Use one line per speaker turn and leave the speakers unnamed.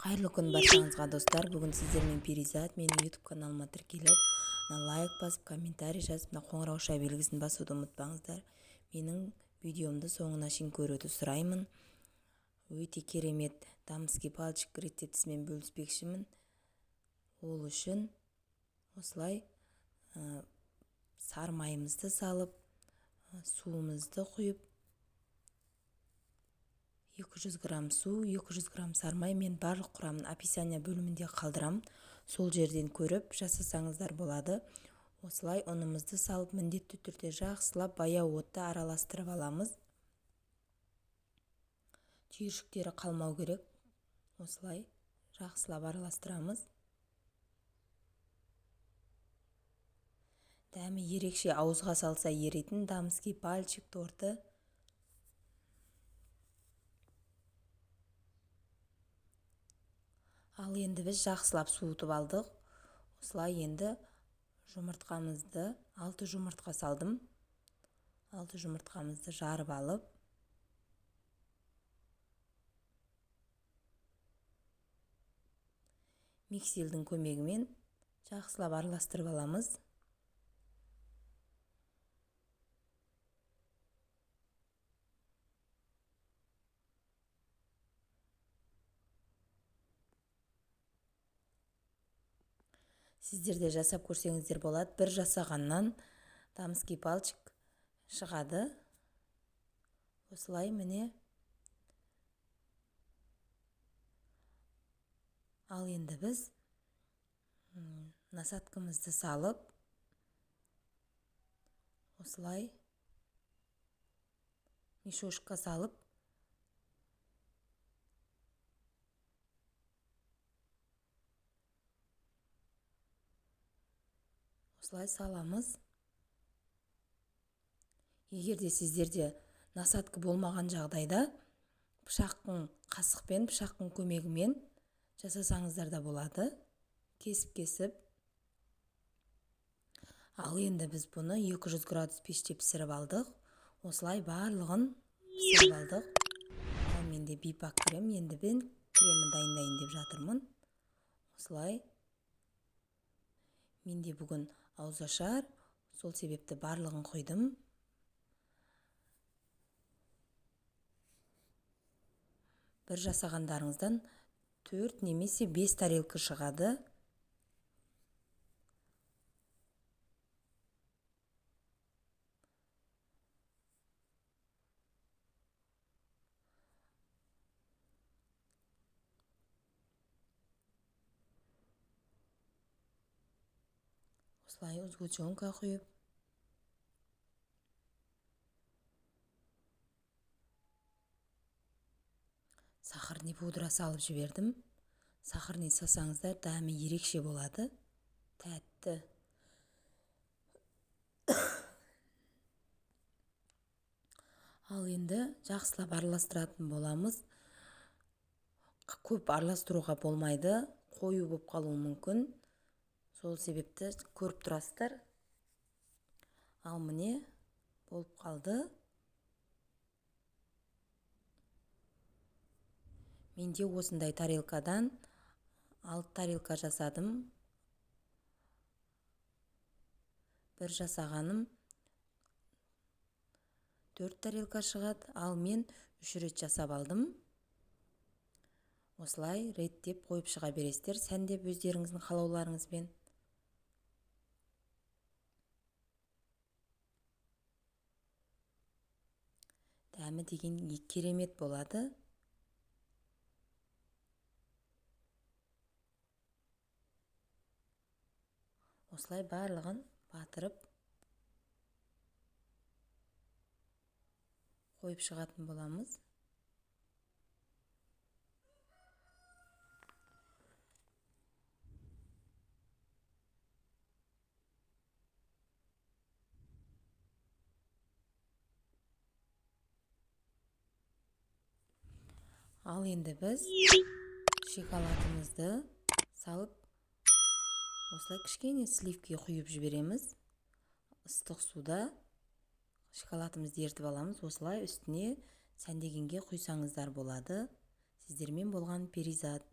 Қайырлы күн баршаңызға, достар! Бүгін сіздермен Перизат. Менің YouTube каналыма тіркеліп, лайк басып, комментарий жазып, мына қоңырауша белгісін басуды ұмытпаңыздар. Менің видеомды соңына шейін көруді сұраймын. Өте керемет дамский пальчик рецептісімен бөліспекшімін. Ол үшін осылай сары майымызды салып, суымызды құйып, 200 грамм су, 200 грамм сары май. Мен барлық құрамын описание бөлімінде қалдырам. Сол жерден көріп жасасаңыздар болады. Осылай ұнымызды салып, міндетті түрде жақсылап баяу отта араластырып аламыз. Түйіршіктері қалмау керек. Осылай жақсылап араластырамыз. Дәмі ерекше, ауызға салса еритін дамский пальчик торты. Ал енді біз жақсылап суытып алдық. Осылай енді жұмыртқамызды, 6 жұмыртқа салдым. 6 жұмыртқамызды жарып алып, миксердің көмегімен жақсылап араластырып аламыз. Сіздер де жасап көрсеңіздер болады. Бір жасағаннан дамский пальчик шығады. Осылай міне. Ал енді біз насадкамызды салып, осылай мешочка салып, осылай саламыз. Егер де сіздерде насадка болмаған жағдайда пышақтың, қасықпен, пышақтың көмегімен жасасаңыздар да болады. Кесіп-кесіп. Ал енді біз бұны 200 градус пеште пісіріп алдық. Осылай барлығын пісіріп алдық. Ал менде бипак крем, енді мен кремін дайындайын деп жатырмын. Осылай. Менде бүгін ауызашар, сол себепті барлығын құйдым. Бір жасағандарыңыздан 4 немесе 5 тарелка шығады. Осылай сгущенка құйып, сахарный пудра салып жібердім. Сахарный салсаңыздар дәмі ерекше болады, тәтті. Ал енді жақсылап араластыратын боламыз. Көп араластыруға болмайды, қою болып қалуы мүмкін. Сол себепті көріп тұрасыздар. Ал міне болып қалды. Менде осындай тарелкадан 6 тарелка жасадым. Бір жасағаным 4 тарелка шығады. Ал мен 3 рет жасап алдым. Осылай реттеп қойып шыға бересіздер, сәндеп өздеріңіздің қалауларыңызбен. Дәмі деген керемет болады. Осылай барлығын батырып қойып шығатын боламыз. Ал енді біз шоколадымызды салып, осылай кішкене сливке құйып жібереміз. Ыстық суда шоколадымызды ерітіп аламыз. Осылай үстіне сәндегенге құйсаңыздар болады. Сіздермен болған Перизат.